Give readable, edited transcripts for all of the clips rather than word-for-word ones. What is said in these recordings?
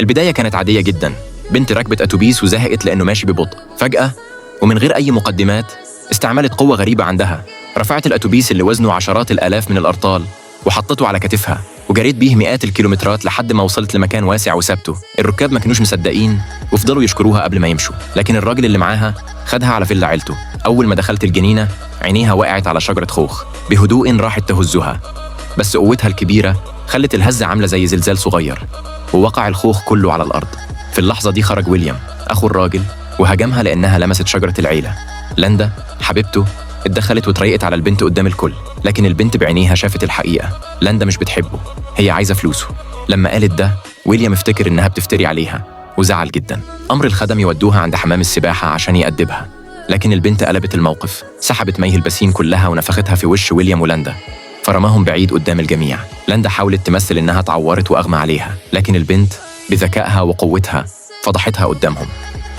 البداية كانت عادية جدا، بنت ركبت أتوبيس وزهقت لأنه ماشي ببطء. فجأة ومن غير أي مقدمات استعملت قوة غريبة عندها، رفعت الأتوبيس اللي وزنه عشرات الآلاف من الأرطال وحطته على كتفها وجريت بيه مئات الكيلومترات لحد ما وصلت لمكان واسع وسابته. الركاب ما كانوش مصدقين وفضلوا يشكروها قبل ما يمشوا، لكن الراجل اللي معاها خدها على فيلا عيلته. أول ما دخلت الجنينة عينيها وقعت على شجرة خوخ، بهدوء راحت تهزها، بس قوتها الكبيرة خلت الهزة عاملة زي زلزال صغير، ووقع الخوخ كله على الأرض. في اللحظة دي خرج ويليام أخو الراجل وهاجمها لأنها لمست شجرة العيلة. لاندا حبيبته اتدخلت واتريقت على البنت قدام الكل، لكن البنت بعينيها شافت الحقيقة، لاندا مش بتحبه، هي عايزة فلوسه. لما قالت ده ويليام افتكر إنها بتفتري عليها وزعل جدا، أمر الخدم يودوها عند حمام السباحة عشان يأدبها، لكن البنت قلبت الموقف، سحبت مية البسين كلها ونفختها في وش ويليام ولاندا، فرماهم بعيد قدام الجميع. لاندا حاولت تمثل إنها اتعورت وأغمى عليها، لكن البنت بذكائها وقوتها فضحتها قدامهم.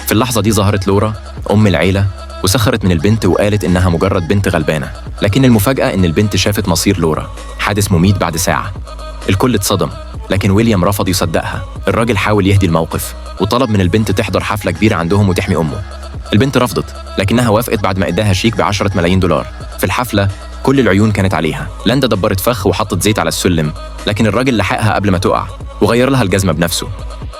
في اللحظة دي ظهرت لورا أم العيلة وسخرت من البنت وقالت إنها مجرد بنت غلبانة، لكن المفاجأة إن البنت شافت مصير لورا، حادث مميت بعد ساعة. الكل اتصدم، لكن ويليام رفض يصدقها. الراجل حاول يهدي الموقف وطلب من البنت تحضر حفلة كبيرة عندهم وتحمي أمه. البنت رفضت، لكنها وافقت بعد ما اداها شيك ب10 ملايين دولار. في الحفلة كل العيون كانت عليها. لاندا دبرت فخ وحطت زيت على السلم، لكن الراجل لحقها قبل ما تقع وغير لها الجزمة بنفسه.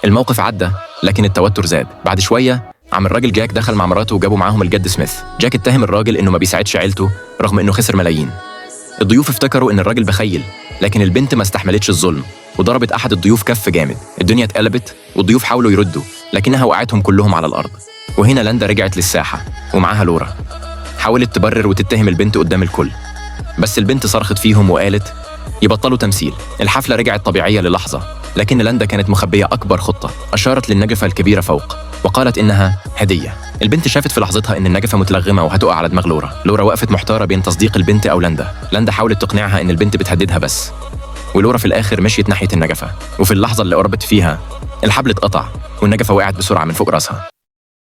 الموقف عدى، لكن التوتر زاد. بعد شوية عم الراجل جاك دخل مع مراته وجابوا معاهم الجد سميث. جاك اتهم الراجل انه ما بيساعدش عيلته رغم انه خسر ملايين. الضيوف افتكروا ان الراجل بخيل، لكن البنت ما استحملتش الظلم وضربت احد الضيوف كف جامد. الدنيا اتقلبت والضيوف حاولوا يردوا، لكنها وقعتهم كلهم على الارض. وهنا لاندا رجعت للساحة ومعاها لورا، حاولت تبرر وتتهم البنت قدام الكل، بس البنت صرخت فيهم وقالت يبطلوا تمثيل. الحفلة رجعت طبيعية للحظة، لكن لاندا كانت مخبية أكبر خطة. أشارت للنجفة الكبيرة فوق وقالت إنها هدية. البنت شافت في لحظتها إن النجفة متلغمة وهتقع على دماغ لورا. لورا وقفت محتارة بين تصديق البنت أو لاندا. لاندا حاولت تقنعها إن البنت بتهددها بس، ولورا في الآخر مشيت ناحية النجفة، وفي اللحظة اللي قربت فيها الحبل اتقطع والنجفة وقعت بسرعة من فوق راسها.